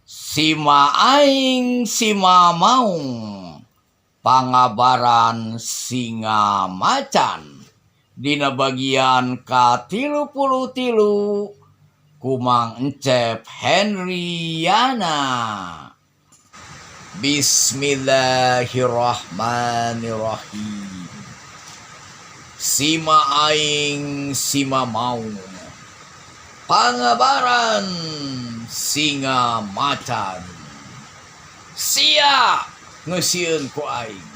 Sima aing sima maung, pangabaran singa macan dina bagian ka-33 ku Mang Encep Henryana. Bismillahirrahmanirrahim. Sima aing sima maung, pangabaran singa macan. Sia nu sieun ku aing,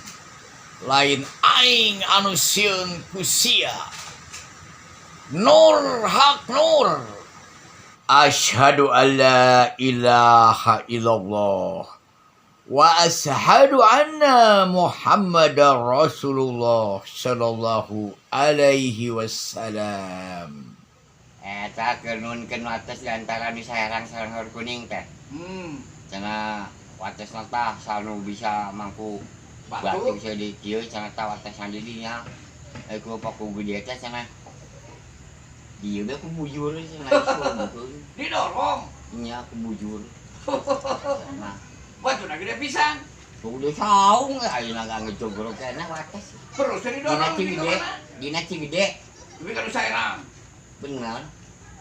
lain aing anu sieun ku sia. Nur hak nur. Asyhadu alla ilaha illallah wa asyhadu anna Muhammadar Rasulullah sallallahu alaihi wasallam. Eta keur nuhunkeun wates di antara di Saerang sareng Haur Kuning teh. Cenah watesna tah sanu bisa mangku Batu. Batu di kieu cenah tah watesna di dinya. Ku paku gede teh cenah. Dieu be ku bujur cenah ieu. Didorong. Nya ku bujur. Nah, Batu gede pisan. Udah saung ayeuna ga ngejogrok keneh wates. Terus Dina didorong. Cigede, dina Cigede. Tapi kalau Saerang. Bener.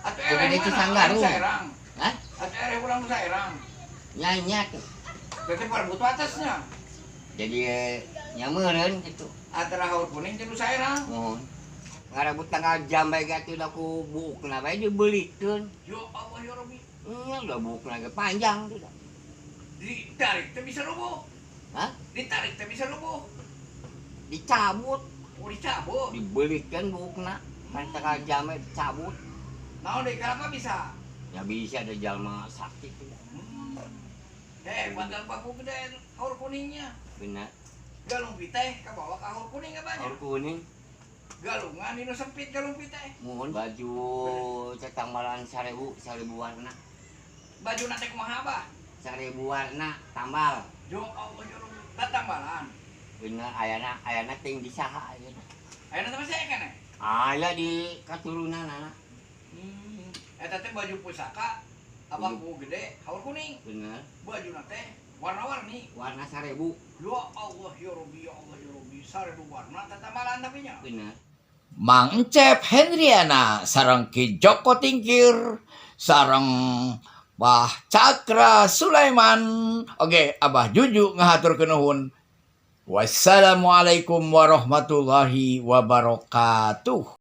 Atuh Cigede ereh mana? Cisanggarung. Saerang. Hah? Atuh ereh urang Saerang. Nya nya tuh. Berarti parebut watesnya. Jadi nya meureun kitu. Antara Haur Kuning jeung Saerang. Mohon. Ngarebut tanggal jam bae ge atuh da ku buukna bae dibelikeun. Ya Allah ya Rabbi. Nya udah buukna ge panjang tuh dah. Ditarik teh bisa rubuh. Hah? Ditarik teh bisa rubuh. Dicabut, Oh, dicabut. Dibelikeun buukna. Kan tanggal jam bae dicabut. Naon deui, kenapa bisa? Ya bisa ada jalma sakit tuh. Eh, bandar paku gede Haur Kuningnya. Bener. Galung piteh ka bawa ka Haur Kuning banyak. Haur Kuning. Galungan dinu sempit galung piteh. Mohon baju cetambalan 1000, 1000 warna. Baju nate kumaha, Abah? 1000 warna tambal. Ya Allah ya Rabbi. Tatambalan. Bener, ayana ayana ting di saha ayeuna. Ayeuna teh masih aya keneh. Aya di katurunan anak. Eta teh baju pusaka Abah ku gede Haur Kuning. Bener. Baju nate warna-warni. Warna 1000. Ya Allah ya Rabbi, ya Allah ya Rabbi. 1000 warna tatambalan tapi nya. Bener. Mang Encep Henryana sareng Ki Joko Tingkir sareng Bah Cakra Sulaiman. Oke, Abah Juju ngahaturkeun nuhun. Wassalamualaikum warahmatullahi wabarakatuh.